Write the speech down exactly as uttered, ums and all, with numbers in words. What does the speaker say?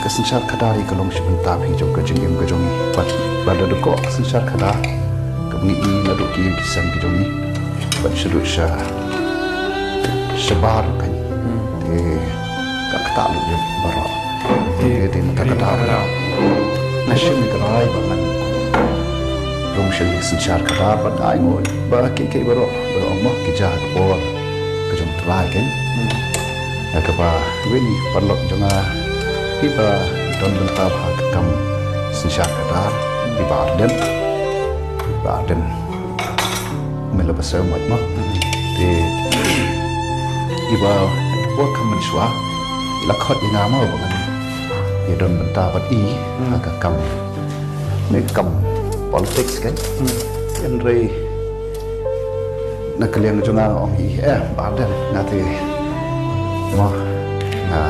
Ka synshar khadar hi ka long shi bynta phi jong ka jingim ka jong ngi. Bad, bad lada dei ka synshar khadar, ka ngi i naduh ki ïing ki sem ki jong ngi, bad shaduh sha, shabar pyn. Te ka ktah lut ïa baroh. Te, te, te ka ktah lut. Nga shim ïa ka rai ba ngan rung sha ka synshar khadar, bad nga ai nguh ba ki, ki baroh, baroh mo ki jia ha ka por ka jong u Trai kein. Ïa kaba wei ni paralok jong nga, iba don bynta bha ha ka kam synshar khadar, iba Ardent, iba Ardent. Me la ba sngewbha mo. Te iba por kam mynshuwa la khot ïa nga mo ba ngan ïa don bynta bad i ha ka kam, ne kam politics kein. Hynrei na ka liang jong nga ong i, eh, Bah Ardent, nga te mo, nga